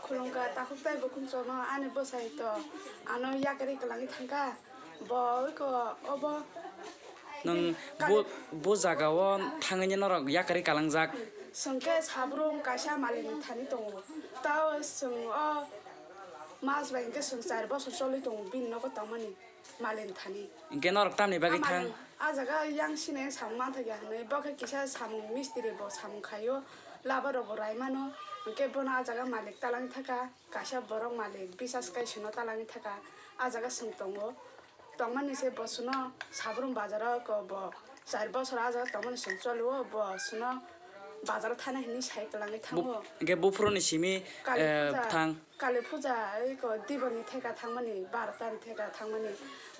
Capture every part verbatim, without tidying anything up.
Khulumkha takhuk tei bukhuk chwngno ani bwsai to ano yakarwi kwlangwi thangkha. Bo iko obo Nwng kali- bo, bo jaga o thangwi norok yakarwi kalangjak. Chwng khe sabrum kaisa malik ni thani tongo. Tao chwng o mas bai hwnkhe chwng char bosor choli tongo bini nogo tongmani malik ni thani. Hwnkhe norok tamni bagwi Amani thang? A jaga yang sini samung manthokya hwnwi bo khe kisa samung mistiri bo samung khaio. Labar rok bo rai mano. Hwnkhe bono a jaga malik talangwi thaka. Kaisa borok malik bisas kai sino talangwi thaka, a jaga chwng tongo. Tongmani se bo chwngno Sabrum bazaro ko bo char bosor a jaga tongmani chwng cholio, bo chwngno bazaro thana hinwi sai kwlangwi thango. Hwnkhe buphuruni simi, Kali eh, puja, thang. Kali puja eko diboni theka thangmani, barota ni theka thangmani.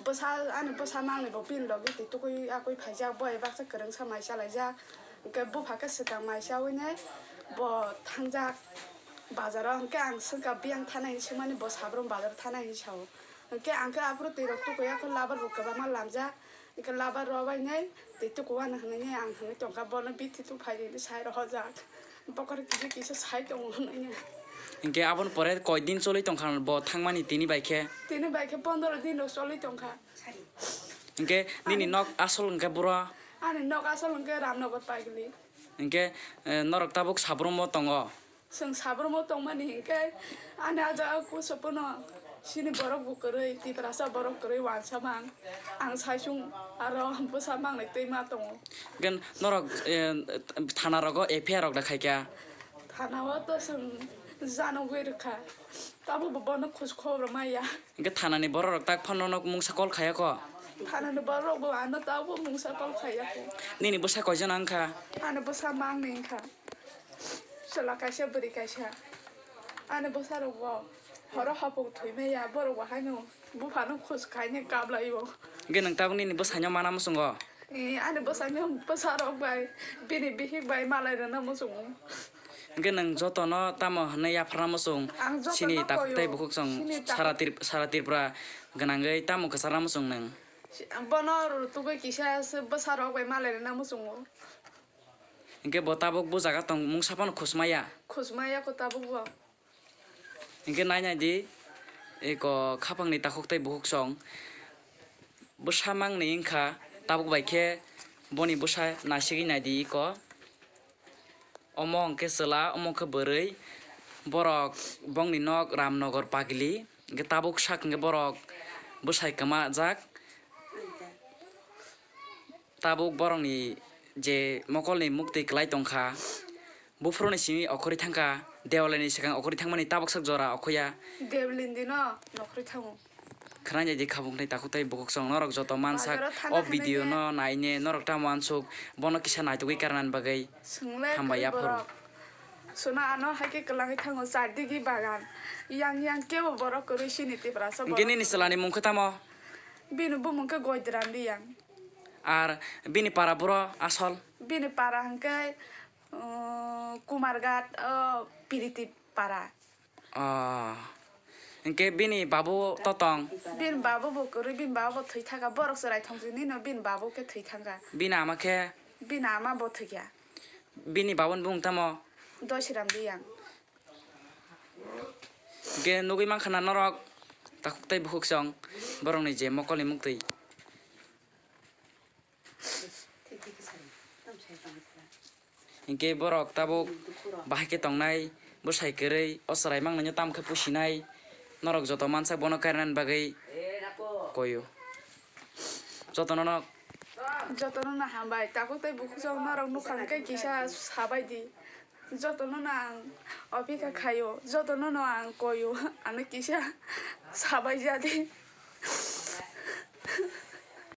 Bwsa, ani bwsa mangni bo bini logi twi tukui akui phaijak, bo bai baksa kwrwngsa mai chalaijak. Hwnkhe bupha khe swkang mai chaui nai bo thangjak bazaro, hwnkhe ang swngkha biyang thana hinwi swngmani bo Sabrum bazar thana hinwi sao. Hwnkhe ang khe aphuru twi rok tukuya khe labar bo kwbangma lamjak, hwnkhe labar rw bai nai twi tukuwano hinwi ang hinwi tongkha, bono bithi tuphai hinwi sai rohorjak, bokhorok kisa kisa sai tongo hinwi. Hwnkhe aboni pore koi din choli tongkha bo thangmani tini bai khe? Tini bai khe pondro din rok choli tongkha. Hwnkhe nini nok asol hwnkhe buro? Ani nok asol hwnkhe Ramnagar Pagili. Hwnkhe, eh, norok tabuk Sabrumo tongo? Chwng Sabrumo tongmani hinkhe ani a jaga kuso phano chini borok bo kwrwi, Tiprasa borok kwrwi wansa mang. Ang saichung aro bwsa mangnai twi ma tongo. Hwnkhe norok, eh, thana rogo F I R rok da khaikha? Thana o to chwng janogwi rwkha. Tabuk bo bono khoj khobor maya. Hwnkhe thanani borok rok tak phano nok mungsa call khaiya kho? Thanani borok rok bo ano tabuk mungsa call khaiya kho. Nini bwsa koijon wngkha? Ani bwsa mangni wngkha. Chwla kaisa bwrwi kaisa. Ani bwsa rok bo horo hapung thwi maya, borok bo haino buphano khoj khaini kablai o. Hwnkhe nwng tabuk nini bwsaino mana muchungo? Eh, ani bwsano bwsarok bai, bini bihik bai malai rwna muchungo. Hwnkhe nwng jotono tamo hwnwi yapharna muchung? Ang jotono chini takhuk koyo, tei bukhuk chwng chini takhuk sara Trip-, sara Tripura gwnangwi tamo kwcharna muchung nwng? Bono rutugwi kisa se bwsarok bai malai rwna muchungo. Hwnkhe bo tabuk bo jaga tong mungsa phano khusmaya? Khusmaya kho tabuk bo. Hwnkhe nai nai di, eko khapangni takhuk tei bukhuk song bwsa mangni wngkha, tabuk bai khe boni bwsa naisigwi nai di eko. Omo hwnkhe chwla, omo hwnkhe bwrwi, borok bongni nok Ramnagar Pagili, hwnkhe tabuk sak hwnkhe borok bwsai kwma jak. Tabuk borokni je mokolni muktwi kwlai tongkha, buphuruni simi okhorwi thangkha, dewalni swkang okhorwi thangmani tabuk sak jora okhoya. Dewalni dino nokhorwi thango. Khwnai naidi khabuk tei takhuk tei bukhuk song norok joto mansak. Bazaro thana o thangwi video ne no naine norok tamo uansuk bono kisa naitugwi karnani bagwi. Swngla hambai kwrwi yaphuru. Borok. Suna ano hai khe kwlangwi thango chardigi bagan. Yang yang kebo borok kwrwi sini Tiprasa borok. Hwnkhe nini chwlani mung khe tamo? Bini bumung khe Goidram Riyang. Ar bini para buro asol? Bini para hwnkhe, uh, Kumarghat, uh, Piriti para. Oh. Hwnkhe bini babu totong? Bini babu bo kwrwi, bini babu bo thwi thangkha. Borok chwrai thongchini no bini babu khe thwi thangkha. Bini ama khe? Bini ama bo thwikha. Bini babuni bumung tamo? Dosiram Riyang. Hwnkhe nugwi mankha na norok takhuk tei bukhuk song borokni je mokolni muktwi. Hinkhe borok tabuk bahai khe tongnai, bwsai kwrwi o chwrai mangnaino tamo khe pusinai. Norok joto mansak bono kairnani bagwi koio. Jotono no. Jotono no hambai. Takhuk tei bukhuk song norok nukha hwnkhe kisa sabai di. Jotono no ang opeka khaio, jotono no ang koio, ano kisa sabai ja di.